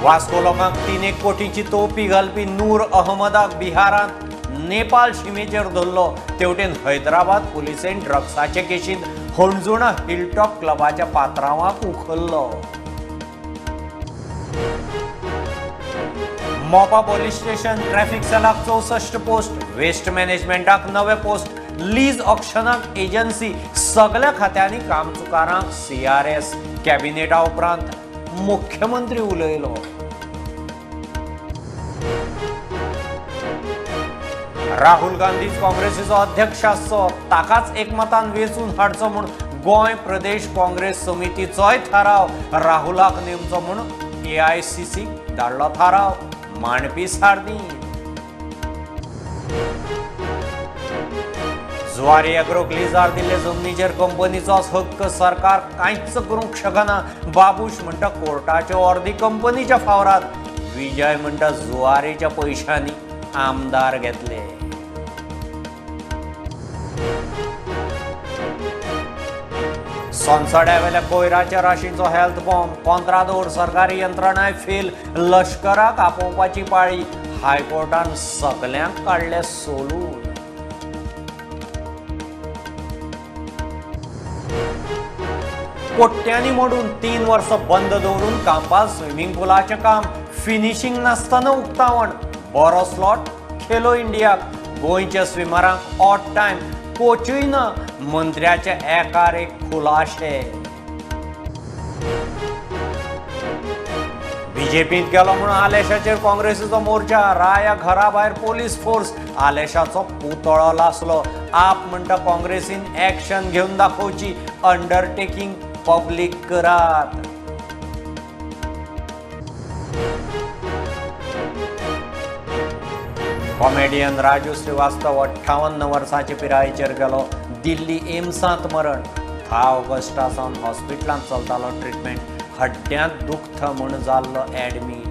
वास्को लोकांक 3 कोटीची तोपी घालपी नूर अहमदाक बिहारांत नेपाळ शिमेचेर धरलो. तेवटेन हैदराबाद पुलिसेन ड्रग्साचे केशींत हणजुणा हिलटॉप क्लबाच्या पात्रांवाक उखल्लो. मोपा पोलीस स्टेशन ट्रॅफिक सेलाक 64 पोस्ट, वेस्ट मॅनेजमेंटाक नवे पोस्ट, लीज ऑक्शनाक एजन्सी, सगळ्या खात्यांनी कामचुकारांक सीआरएस. कॅबिनेटा उपरांत मुख्यमंत्री उलयलो. राहुल गांधीच काँग्रेसीचो अध्यक्ष आसचो, ताकाच एकमतान वेंचून हाडचो म्हूण गोंय प्रदेश काँग्रेस समितीचोय थाराव. राहुलाक नेमचो म्हूण एआयसीसी धाडलो थाराव. मांडपी सारदी. जुवारी एग्रोक लिजार दिल्ले जमनीचेर कंपनीचोच हक्क, सरकार कांयच करूंक शकना. बाबूश म्हणटा कोर्टाच्यो अर्दी कंपनीच्या फावरात. विजय म्हणटा जुवारीच्या पयशांनी आमदार घेतले. सोनसड्यावेल्या कोयराच्या राशींचो हेल्थ बॉम्ब, कोंत्रादोर, सरकारी यंत्रणाय फेल, लश्कराक आपोवपाची पाळी. हायकोर्टान सगल्यांक काडले सोलून. कोट्यांनी मोडून 3 वर्सां बंद दवरून कांपाल स्विमींग पुलाचें काम फिनिशींग नासतना उक्तावण. बरो स्लॉट खेलो इंडियाक. गोंयच्या स्विमरांक ऑड टायम, कोचूय ना. मंत्र्याचे एकार एक खुलाशे. बीजेपींत गेलो म्हणून आलेशाचेर काँग्रेसीचो मोर्चा. राया घरा भायर पोलीस फोर्स. आलेशाचो पुतळो लासलो. आप म्हणटा काँग्रेसीन एक्शन घेवन दाखोवची, अंडरटेकिंग पब्लीक करात. कॉमेडियन राजू श्रीवास्तव 58 वर्सांचे पिरायेचेर गेलो. दिल्ली एम्सांत मरण. 10 ऑगस्टा सावन हॉस्पिटलांत चलतालो ट्रिटमेंट. हड्ड्यांत दुखता म्हूण जाल्लो ॲडमीट.